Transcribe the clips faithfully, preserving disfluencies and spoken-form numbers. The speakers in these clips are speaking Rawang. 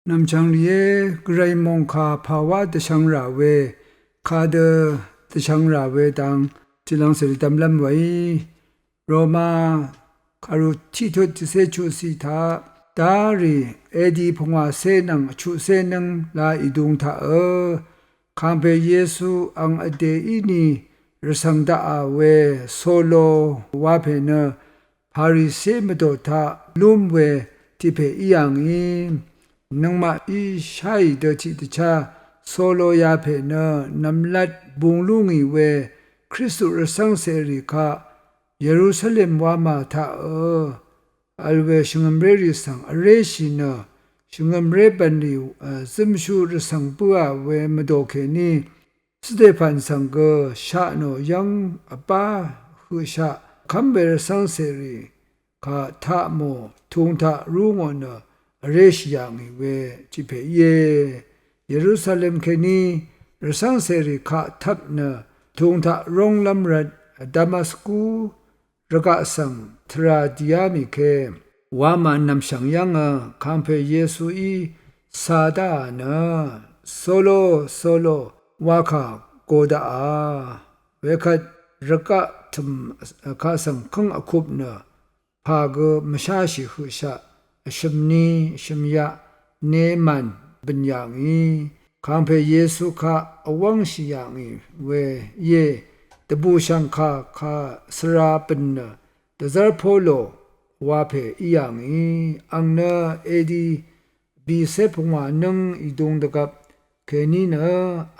Nv̀mchv̀ng rìé, Gvray mòngkà pàwá dvshvng rà we, kadø dvshvng rà we dang tiqlv̄ng cèrì dvmlv́m weí, Roma kàru tiqtut tiqcé chuqciq taq, darì edi pungwàcé nvng vchuqcé nǿng la ìdung taqø, kàngpè Yesu ang vdè íni rvcv̀ng daqà we Solo wapè nø, Parisi mvdò taq lúm we tiq pè í yà ngì. Nøngmaqí sháì dø tiqdvchá Solo yapè nø nv̀mlat bung lú ngì we Kristu rvcv́ng cèrì kaq Yerusalem wamà taqø vl we shvngø̀mrérì svng vréshì nø, shvngø̀mré bv̀nlì, e, zømshu rvcv̀ng bǿà we mvdò kèní Stephan svng gø sha nò yv́ng vbá høqshaq kv́m we rvcv́ng cèrì kaq taq mò tung taq rú ngò nø vréshì yà ngì we tiq pè íe. Yerusalem kèní rvcv́ng cèrì kaq tvp nø tung taq rónglv́m rvt Damasku rvgaq svng tvrà dìá mì ke, wamà nv̀mshv̀ng yv́ngø kàngpè Yesuí cā dáà nø, Solo, Solo, wakà go daqà. Wekvt rvgaq tø̀m kaq svng kǿng vkup nø, pà gø mvsháshì høqshaq vshø̀m ni vshø̀m yaq nemàn bø̀n yà ngì. Kàngpè Yesu kaq vwv́ngshì yà ngì we íe. Dvbùshv̀ngkà kaq svra bø̀n nø, dvzv́r Polo wapè í yà ngì. Ang nø edi bìcé pungwà nǿng ìdung dvgvp kèní nø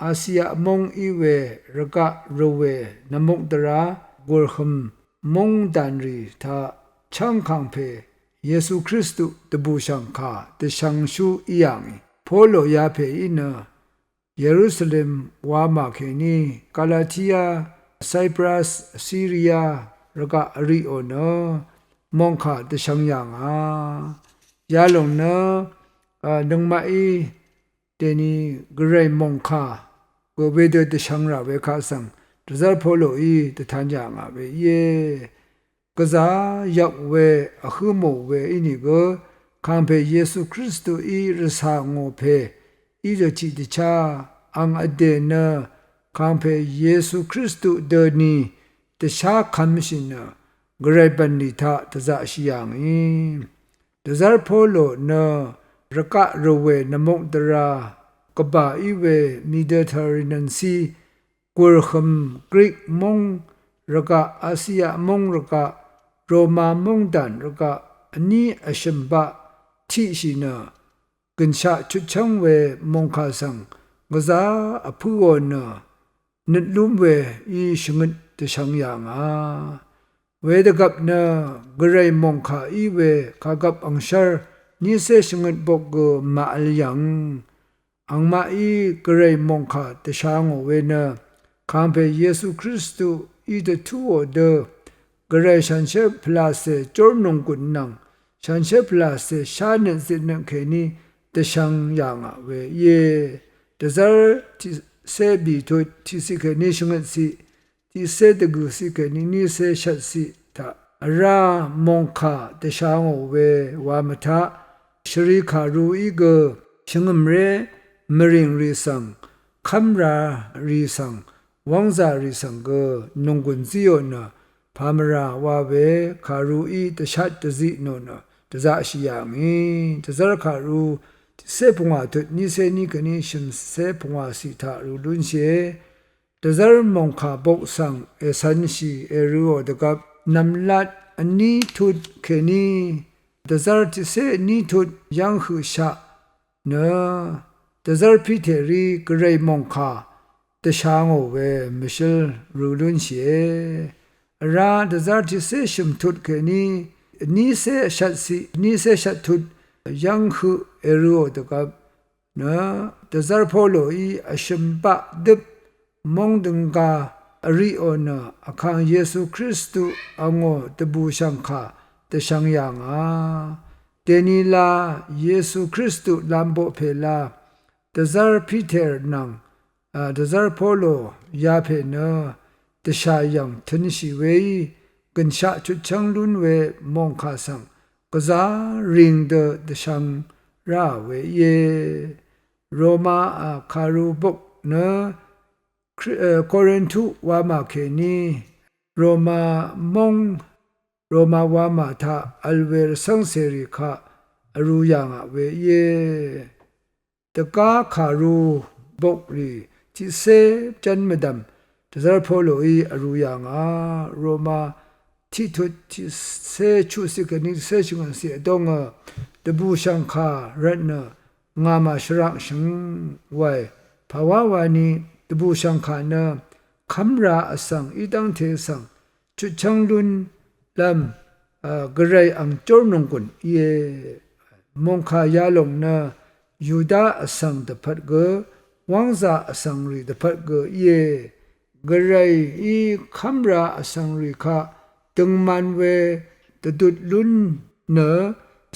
Asia móng í we rvgaq rvwè nvmukdvrá gùrhø̀m móngdàn rì taq chv́ng kàngpè Yesu Kristu dvbùshv̀ngkà dvshvngshú í yà ngì. Polo yapè í nø Yerusalem wamà kèní Galatia, Cyprus, Syria rvgaq vriqò nø mòngkà dvshvng yà ngà. Yalòng nø, a, nøngmaqí dèni Gvray mòngkà gø wedø dvshvng rà we kaq svng dvzv́r Poloí dvtan yà ngà we íe. Gvzà yvk we vhǿ mò we ínìgø, kàngpè Yesu Kristuí rvcà ngò pè í dø tiqdvchá ang vdè nø kàngpè Yesu Kristu døni dvshá kvmshì nø Gvray bv̀nlì taq dvzaqshì yà ngì. Dvzv́r Polo nø rvgaq rvwè nvmukdvrá gvbà í we Mediterranean Sea gùrhø̀m Grik móng rvgaq, Asia móng rvgaq, Roma móngdàn rvgaq vní vshø̀m baq tiqshì nø gø̀nshaq chutchv́ng we mòngkà svng gvzà vpǿò nø nøt lúm we í shvngøt dvshvng yà ngà. Wedvgvp nø Gvray mòngkà í we kàgvp angshv́r nícé shvngøt bok gø màvl yv̀ng. Angmaqí Gvray mòngkà dvsha ngò we nø kàngpè Yesu Kristuí dvtúò dø Gvray shanshér pvlàcè jórnònggùn nvng shanshér pvlàcè shánøt zitnøt kèní dvshvng yà ngà we íe. Dvzv́r tiqcé bìtut tiqciq kèní shvngøtciq, tiqcé dvgø̀ciq kèní nícé shvtciq taq vrá mòngkà dvsha ngò we wa mvtaq, shvri kàruí gø shvngø̀mré mvrìng rì svng, kv́mra rì svng, wv́ngzà rì svng gø nònggùn zíò nø pàmvrà wa we kàruí dvshat dvziq nò nø dvzaqshì yà ngì. Dvzv́r kàru tiqcé pungwà tut nícé ní kèní shø̀mcé pungwàciq taq rù lúnshìe. Dvzv́r mòngkà bok svng ècv̄nshì èrø̄ò dvgvp nv̀mlat vní tut kèní dvzv́r tiqcé vní tut yv́ng høqshaq nø dvzv́r Piterí Gvray mòngkà dvsha ngò we mvshǿl rø̄ lúnshìe. Vrá dvzv́r tiqcé shø̀m tut kèní vnícé shvtciq, vnícé shvttut yv́ng høq èrø̄ò dvgvp nø dvzv́r Poloí vshø̀m baq døp móng dønga vriqò nø vkàng Yesu Kristu angò dvbùshv̀ngkà dvshvng yà ngà. Dèni la Yesu Kristu lamboq pè la dvzv́r Piter nvng, a, dvzv́r Polo yapè nø dvshà yv̀ng tø̄nshì weí gø̀nshaq chutchv́ng lún we mòngkà svng gvzà rìng dø dvshvng ráà we íe. Roma, a, kàru bok nø Kri-, e, Korintu wamà kèní Roma móng, Roma wamà taq vl we rvcv́ngcèrì kaq vrū yà ngà we íe. Dvgá kàru bokrì tiqcé jv́n mvdv̀m dvzv́r Poloí vrū yà ngà. Roma tiqtut tiqcé chuqciq kèní tiqcé shvngøtciq vdóngø dvbùshv̀ngkà rvtnø ngà màshvraqshø̀ng wae. Pàwá wani dvbùshv̀ngkà nø kv́mra vsvng í dv́ngte svng chutchv́ng lúnlv́m, a, gvray ang jórnònggùn íe. Mòngkà yalòng nø Yuda vsvng dvpvt gø, wv́ngzà vsvngrì dvpvt gø íe. Gvrayí kv́mra vsvngrì kaq døngman we dvdut lún nø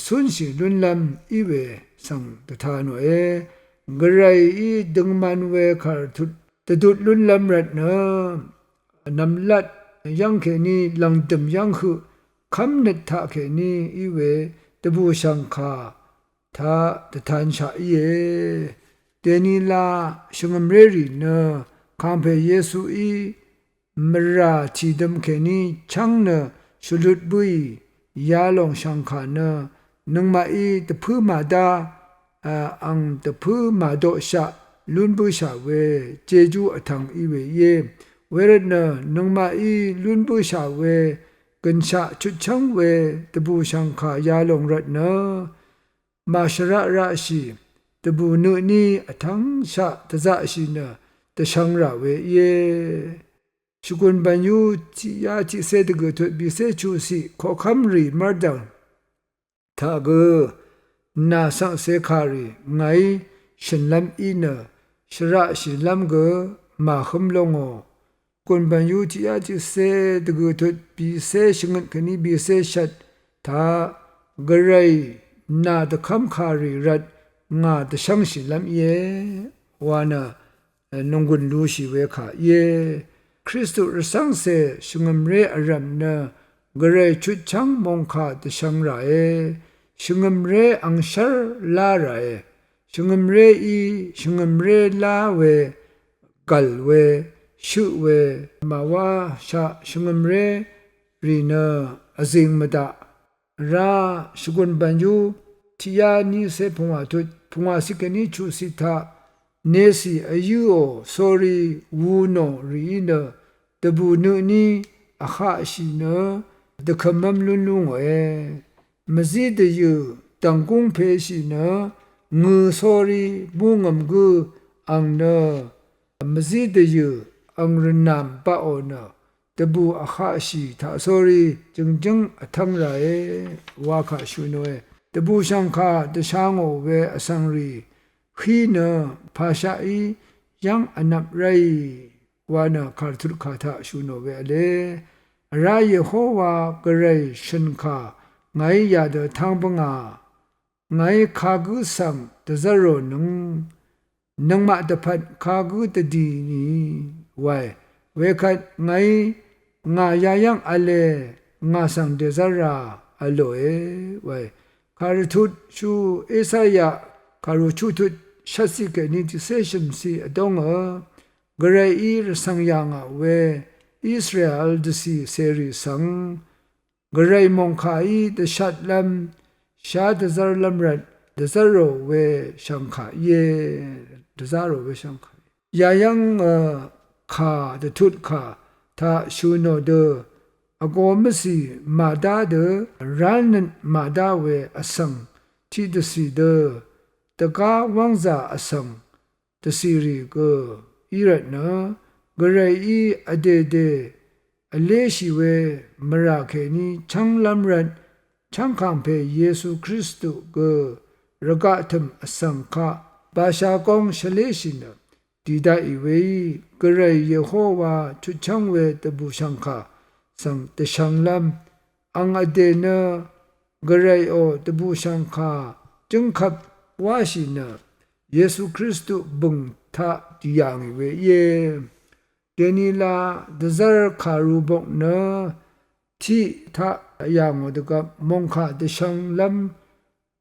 cúnshì lúnlv́m í we svng dvta nòe. Gvrayí døngman we kàrvtut dvdut lúnlv́m rvtnø nv̀mlat yv́ng kèní lv̀ngdø̀m yv́ng høq kv́mnøt taqkèní í we dvbùshv̀ngkà taq dvtanshaq íe. Dèní la shvngø̀mrérì nø kàngpè Yesuí mvrà tìdøm kèní chv́ng nø shvlut bǿì yalòng shv̀ngkà nø nøngmaqí dvpǿ màdá, a, ang dvpǿ màdoqshaq lún bǿshà we jejú vtvng í we íe. Wervtnø nøngmaqí lún bǿshà we gø̀nshaq chutchv́ng we dvbùshv̀ngkà yalòng rvtnø màshvraq raqshì dvbù nø tní vtv́ngshaq dvzaqshì nø dvshvng rà we íe. Shvgùn bv̀nyú tiqyá tiqcé dvgø̀ tut bìcé chuqciq koqkv́mrì mv́rdv̀ng taq gø nà cvngcè kàrì ngàí shø̀nlv́m í nø shvraqshìlv́m gø màhǿm lóngò. Gùn bv̀nyú tiqyá tiqcé dvgø̀ tut bìcé shvngøt kèní bìcé shvt taq gvray nà dvkv́m kàrì rvt ngà dvshv́ngshìlv́m íe wa nø, e, nònggùn lushì we kà íe. Kristu rvcv́ngcè shvngø̀mré vrv̀m nø gvray chutchv́ng mòngkà dvshvng ràe. Shvngø̀mré angshv́r lá ràe. Shvngø̀mréí shvngø̀mré lá we gv̀l we shøq we màwáshaq shvngø̀mré rì nø vzing mvdaq vrá. Shvgùn bv̀nyú tiqyá nícé pungwà tut pungwà ciq kèní chuqciq taq necì vyǿò sórí wu nò rìí nø dvbù nø tní vhaqshì nø dvkø̀mv́m lún lú ngòe. Mvzí dvyø̀ dv̀nggúng peshì nø ngø̄ sórí búngø̀m gǿ ang nø mvzí dvyø̀ ang rvnàm baqò nø dvbù vhaqshì taq sórí jø̀ngjǿng vtv́ng ràe wa kà shø̀ nòe. Dvbùshv̀ngkà dvsha ngò we vsvngrì hí nø pàshaqí yv́ng vnvp ráì wa nø kàrvtut kà taq shø̀ nò we v̄le. Vrá Yehowa gvray shø̀nkà ngàí yadø tv́ng bǿngà. Ngàí kagǿ svng dvzv́r rònøng nøngmaq dvpvt kagǿ dvdì nì wae. Wekvt ngàí ngà yayv́ng v̄le ngà svng dèzv́r rà v̄lòe wae. Kàrvtut shu Esaya kàrù chuqtut shvtciq kèní tiqcé shø̀mciq vdóngø gvrayí rvcv̀ng yà ngà we Israel dvcì cèrì svng gvray mòngkàí dvshatlv́m shá dvzv́rlv́m rvt dvzv́rò we shv̀ngkà íe. Dvzv́rò we shv̀ngkà íe. Yayv́ng, e, kà dvtut kà taq shø̀ nò dø vgō mvcì màdá dø rálnøt màdá we vsvng tiqdvcì dø dvgá wv́ngzà vsvng dvcìrì gø í rvtnø gvrayí vdèdè vléshì we mvrà kèní chv́nglv́m rvt chv́ngkàngpè Yesu Kristu gø rvgaq tø̀m vsvng kaq basha góng shvléshì nø dì daqì weí gvray Yehowa chutchv́ng we dvbùshv̀ngkà svng dvshv̄nglv́m ang vdè nø gvrayò dvbùshv̀ngkà jǿngkvp wáshì nø Yesu Kristu bø̀ng taq dì yà ngì we íe. Dèní la dvzv́r kàru bok nø tiq taq yà ngò dvgvp mòngkà dvshv̄nglv́m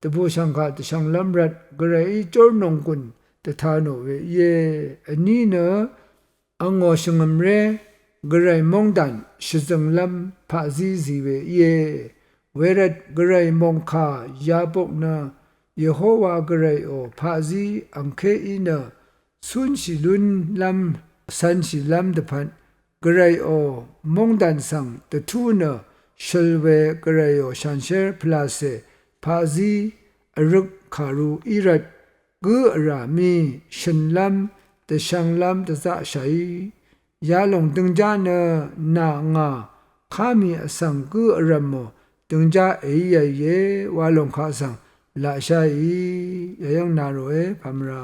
dvbùshv̀ngkà dvshvnglv́m rvt gvrayí jórnònggùn dvta nò we íe. Vní nø angò shvngø̀mré gvray móngdàn shvzø̀nglv́m paqzí zì we íe. Wervt gvray mòngkà yabok nø Yehowa gvrayò paqzí angkéí nø cúnshì lúnlv́m cv̄nshìlv́m dvpvt gvrayò móngdàn svng dvtú nø shøl we gvrayò shanshér pvlacè paqzí vrøk kàru í rvt gǿ vrà mì shø̀nlv́m dvshvnglv́m dvzaqshàí yalòng døngjá nø nà ngà ká mì vsvng gǿ vrv̀mò døngjá èíe íe wa lòng kaq svng laqsháì yayv́ng na ròe pàmvrà